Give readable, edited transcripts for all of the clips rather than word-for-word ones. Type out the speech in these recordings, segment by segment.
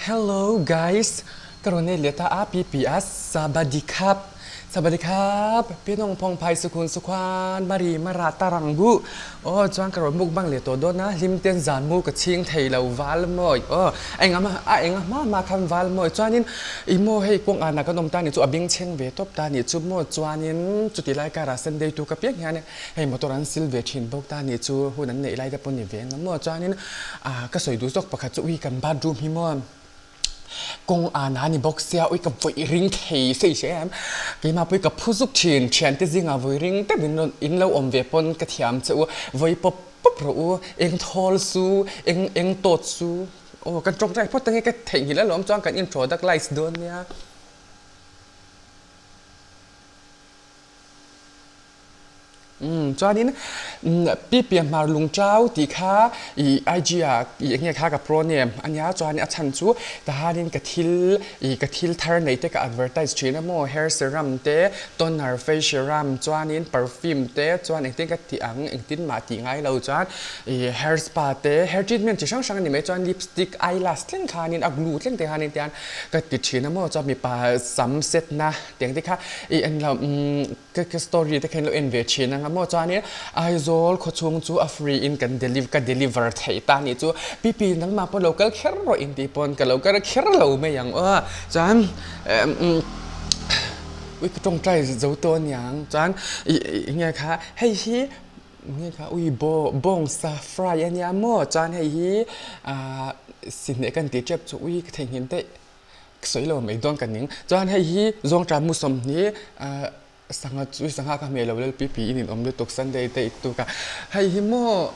Hello guys, ka rawn ei leh ta a PPS Sabadikhap Sabadikhap Pinong Phong Phai Sukhun Sukhuan Mari Mara Tarang Bu Aw chuan ka rawn mukbang leh tawh dawn a hlim ten zan mu ka chhing thei lo val mawi aw a enga a enga hma hma khan val mawi chuanin i maw hei kawng anah kan awm ta nih chu a beng chheng ve tawp ta nih chu maw chuanin chuti lai karah Sunday tu ka piang hian Hei motor an sil ve thin bawk ta nih chu hun an neih lai te pawh ni ve ang maw chuanin ah ka sawi duh zawk pakhat chu ui kan bathroom hi maw kawng an a ni bawk sia ui ka vawi ring thei sei se em keimah pawh hi ka phu zuk thin thiante zingah vawi ring deuh in rawn in lo awm ve pawn ka thiam che u vawi pawp pawp rawh u eng thawl su eng eng tawt su aw kan tawngtai phawt ange ka theihnghilh alawm chuan kan introduct lights dawn nia. Chuanin Pi Pianhmar Lungchau tih kha i IG ah i eng nge kha ka pro name a nia chuanin a chhan chu tahanin ka thil i ka thil thar nei te ka advertise thin a maw hair serum te toner face serum chuanin perfume te chuan engtin ka tih ang engtin mah tih ngai lo chuan i hair spa te hair treatment chi hrang hrang a ni mai chuan lipstick eyelash thleng khanin a glue thleng te khanin tian ka ti thin a maw chuan mipa sam set na tiang te kha i en lo ka ka story te kha in lo en ve thin anga maw chuanin Aizawl khawchhung chu a free in kan deliver ka deliver theih ta nih chu pipi nangmah pawh lo kal kher rawh in tih pawn ka lo kal kher lo mai ang aw chuan ui ka tawngtai zo tawh aniang chuan ih eng nge kha hei hi nge kha ui bawngsa fry ania maw chuan hei hi ah sihneh kan tih tep chu ui ka theihnghilh daih. Ka sawi lo mai dawn ka ning. Chuan hei hi Zawngṭah mu 20 ah sangha chu sangha kha hmeh lo lel pi pi in inawm lutuk Sunday te i tuk a. Hei hi maw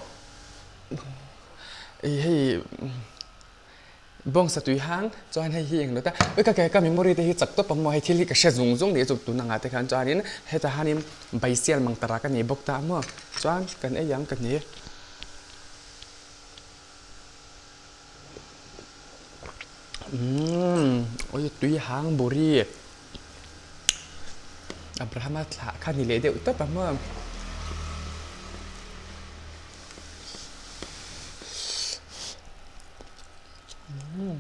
ih hei bawngsa tui hang chuan hei hi englo ta ui ka ka memory te hi chak tawp ang maw hei thil hi ka hre zung zung nih chu tun angah te khan chuanin hetah hianin baisial mang tara ka nei bawk ta a maw chuan kan ei ang ka ni. Umm ui tui hang buri Abrahama thlah kha ni leh deuh tawp ang maw. Umm.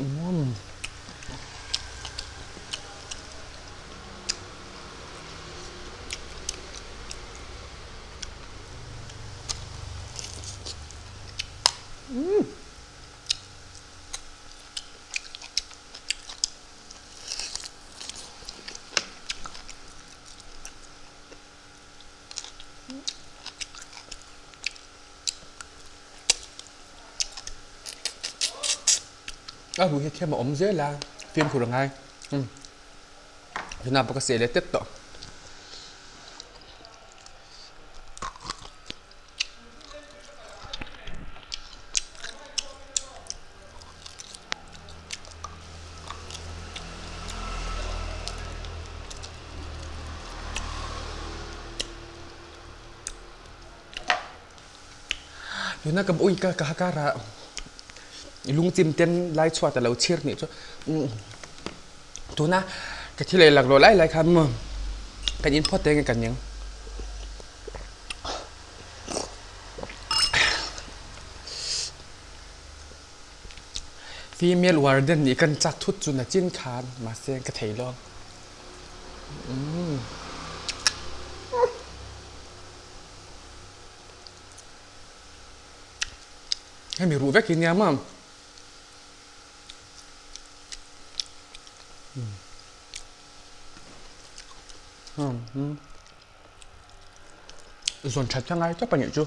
Umm. A ruh hi thiam a awm zel a fimkhur a ngai umm tunah pawh ka seh leh tep tawh. Tuna ka ui ka ka kara lungchim ten lai chhuat a lo chhir nih chu tuna ka thil ei laklawh lai lai khan maw kan in phawt te nge kan ning. Female warden nih kan chak thut cu na cin khan mahse ka thei lo. Hemi ruh vek hi nia maw? Zawn that kha ngai tawp a nih chu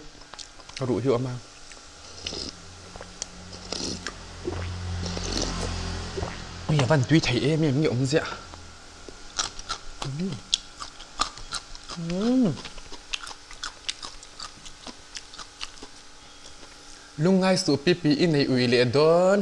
ruh hi a awm a. Ui a van tui thei em em nge awm ziah. Lungngai suh pi pi i nei ui leh dawn.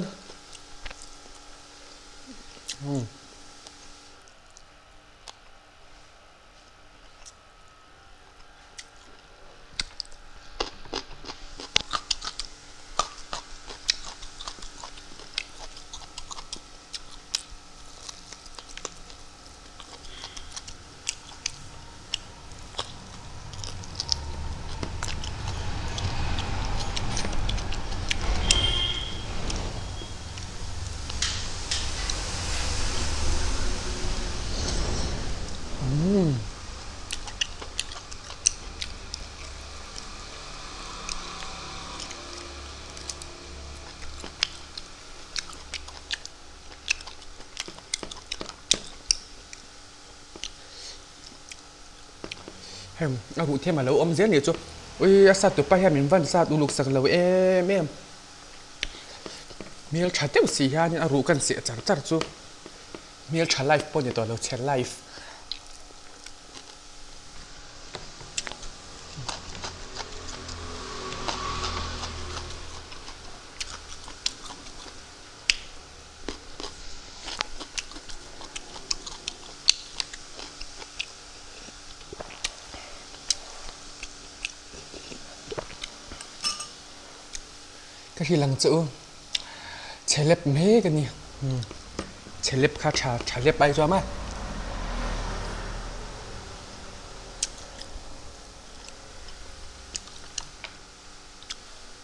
Hei a ruh them a lo awm zel nih chu. Ui a sat tupa hian min van sat uluk sak lo em em. Hmel tha deuh si hianin a ruh kan seh char char chu hmel tha life pawh ni tawh lo chhe life. Ka hrilh ang che u, chelep mek a ni. Chelep kha tha tha lep ai chuam a.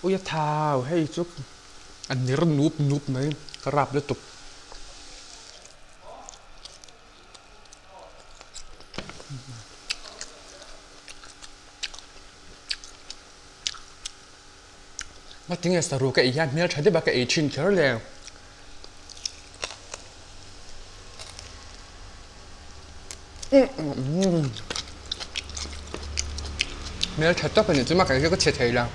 Ui a thau hei chu a ner nup nup mai ka rap lutuk. Ngatinge saru ka ei hian hmel tha deuh a ka ei thin kher le. Hmel tha tak a nih chu mah kei hi ka chhe thei lo.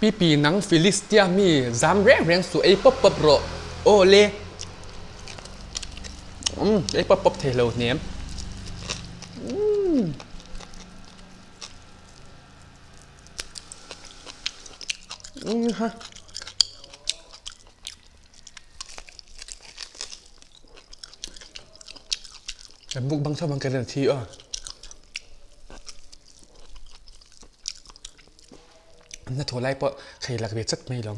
Pipi nang Filistia mi zam reng reng suh ei pawp pawp rawh aw le umm ei pawp pawp thei lo hnem umm umm ha mukbang chho bang ka ren thi aw. Hnathawh lai pawh thei lak ve chat mai lo.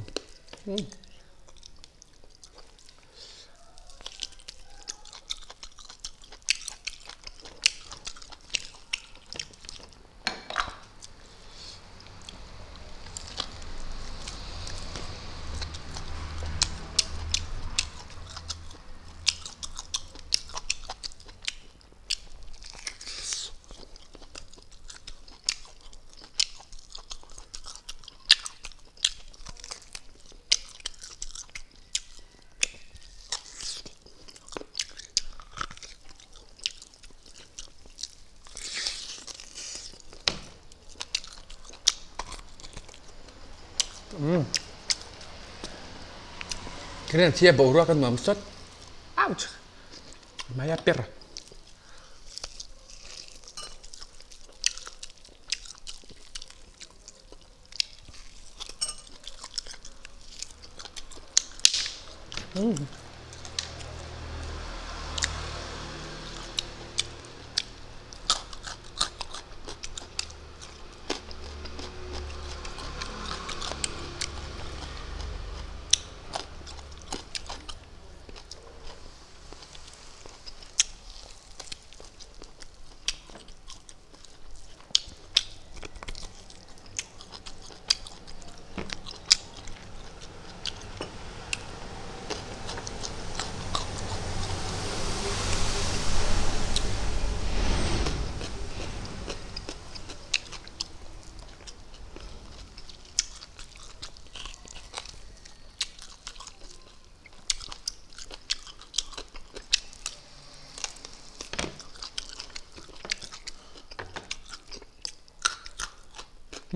Ka nen thia boruak a nuam sawt. Ouch! Mai a per.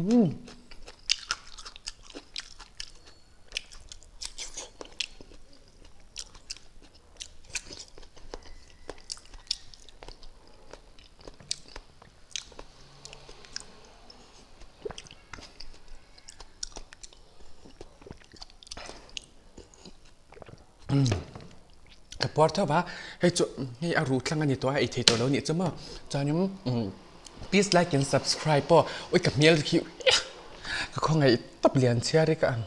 Mm. Ka puar tho va, hei chu hei a ruh tlang a ni tawh a ei thei tawh lo nih chu maw chuanin please like and subscribe pawh ui ka hmel khi ka khawngaih tawp lian chhiar hi ka ang.